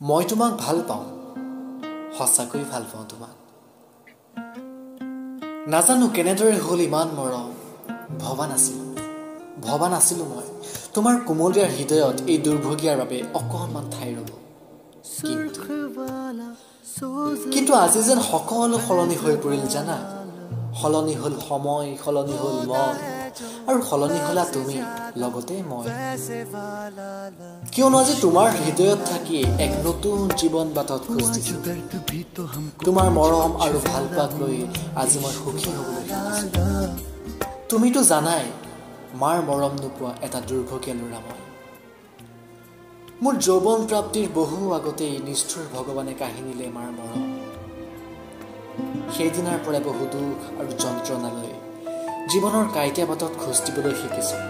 মই তোমাক ভাল পাওঁ, সঁচাকৈ ভাল পাওঁ তোমাক। নাজানো কেনেদৰে হ'ল ইমান মৰম, ভবা নাছিলোঁ মই তোমাৰ কোমলীয়া হৃদয়ত এই দুৰ্ভগীয়াৰ বাবে অকণমান ঠাই ৰ'ব। কিন্তু আজি যেন সকলো সলনি হৈ পৰিল জানা। সলনি হ'ল সময়, সলনি হ'ল মন, আৰু সলনি হ'লা তুমি, লগতে মই। কিয়নো আজি তোমাৰ হৃদয়ত থাকি এক নতুন জীৱন বাটত খোজ দিছো। তোমাৰ মৰম আৰু ভালপোৱাক লৈ আজি মই সুখী হ'বলৈ শিকিছো। তুমিতো জানাই মাৰ মৰম নোপোৱা এটা দুৰ্ভগীয়া ল'ৰা মই। মোৰ যৌৱন প্ৰাপ্তিৰ বহু আগতেই নিষ্ঠুৰ ভগৱানে কাহিনীলে মাৰ মৰম। সেইদিনাৰ পৰাই বহু দুখ আৰু যন্ত্ৰণালৈ জীৱনৰ কাঁইটীয়া বাটত খোজ দিবলৈ শিকিছোঁ।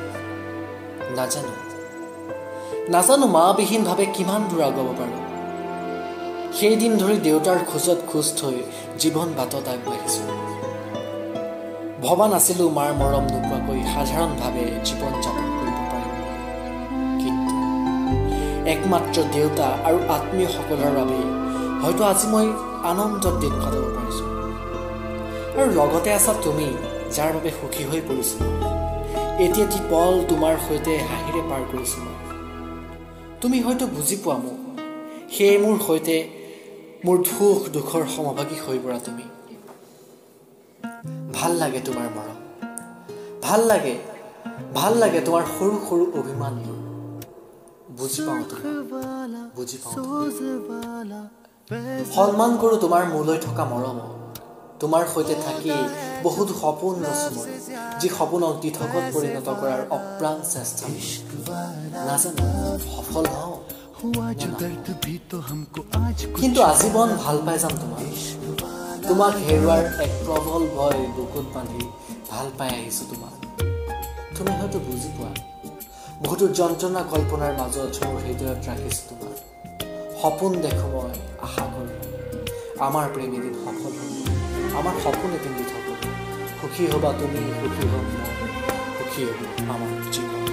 নাজানো মাবিহীনভাৱে কিমান দূৰ আগুৱাব পাৰোঁ। সেইদিন ধৰি দেউতাৰ খোজত খোজ থৈ জীৱন বাটত আগবাঢ়িছোঁ। ভবা নাছিলোঁ মাৰ মৰম নোপোৱাকৈ সাধাৰণভাৱে জীৱন যাপন কৰিব পাৰিম বুলি। কিন্তু একমাত্ৰ দেউতা আৰু আত্মীয়সকলৰ বাবেই হয়তো আজি মই আনন্দত দিন কটাব পাৰিছোঁ। আৰু লগতে আছা তুমি, যাৰ বাবে সুখী হৈ পৰিছোঁ। এতিয়া এটি পল তোমাৰ সৈতে হাঁহিৰে পাৰ কৰিছোঁ মই। তুমি হয়তো বুজি পোৱা মোক, সেয়ে মোৰ সৈতে মোৰ সুখ দুখৰ সমভাগী হৈ পৰা তুমি। ভাল লাগে তোমাৰ মৰম, ভাল লাগে তোমাৰ সৰু সৰু অভিমানবোৰ। বুজি পাওঁ তোমাক, সন্মান কৰোঁ তোমাৰ মোলৈ থকা মৰমক। তোমাৰ সৈতে থাকি বহুত সপোন ৰচোঁ মই, যি সপোনক দিঠকত পৰিণত কৰাৰ অপ্ৰাণ চেষ্টা। নাজানো সফল হওঁ, কিন্তু আজীৱন ভাল পাই যাম তোমাক। তোমাক হেৰুৱাৰ এক প্ৰবল ভয় বুকুত বান্ধি ভাল পাই আহিছোঁ তোমাক। তুমি হয়তো বুজি পোৱা, বহুতো যন্ত্ৰণা কল্পনাৰ মাজত মোৰ হৃদয়ত ৰাখিছোঁ তোমাক। সপোন দেখোঁ মই, আশা কৰোঁ আমাৰ প্ৰেম এদিন সফল হ'ব, আমাৰ সপোন এদিন দিঠক হ'ব। সুখী হ'বা তুমি, সুখী হ'ম মই, সুখী হ'ব আমাৰ জীৱন।